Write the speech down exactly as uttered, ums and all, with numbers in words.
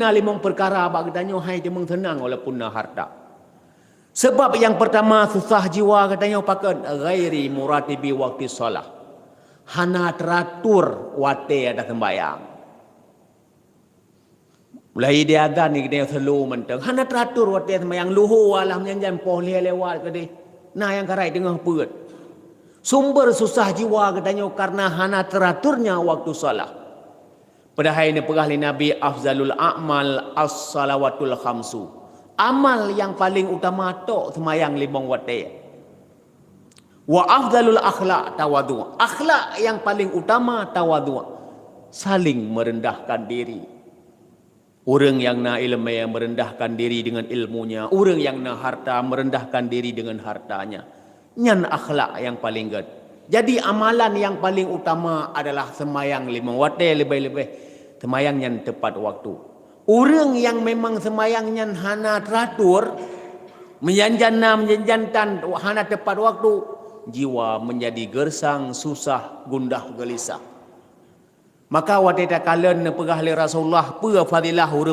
Na limong peukara bak geutanyoe hai teumeung seunang walaupun na harta. Sabab nyang peurtama, susah jiwa geutanyoe pakon? Ghairi muratibi waktu shalah. Hana teuratur watée ada sembahyang. Mulai di azan ni geutanyoe slow mantong. Hana teuratur watée sembahyang luhô alah meunyan poh lhée lewat keudeh. Na nyang karai teungoh peuet. Sumber susah jiwa geutanyoe karena hana teuraturnya waktu shalah. Padahai neupeugah lé Nabi, "Afdalul a'mal as-salawatul khamsu." Amal nyang paling utama tok seumayang limong watée. "Wa afdalul akhlak tawadhu." Akhlak nyang paling utama tawadhu. Saling merendahkan diri. Ureuëng nyang na iéleumé meurendahkan diri deungon ilmunya, ureuëng nyang na harta meurendahkan diri deungon hartanya. Nyan akhlak nyang paleng gét. Jadi amalan nyang paleng utama adalah seumayang limong watée leubeh-leubeh seumayang nyan teupat waktu. Ureuëng nyang memang seumayang nyan hana teuratur, meujanjan na meujanjan tan hana teupat waktu, jiwa meunjadi geursang, susah, gundah, geulisah. Maka watée takalon neupeugah lé Rasulullah peue fadilah ureuëng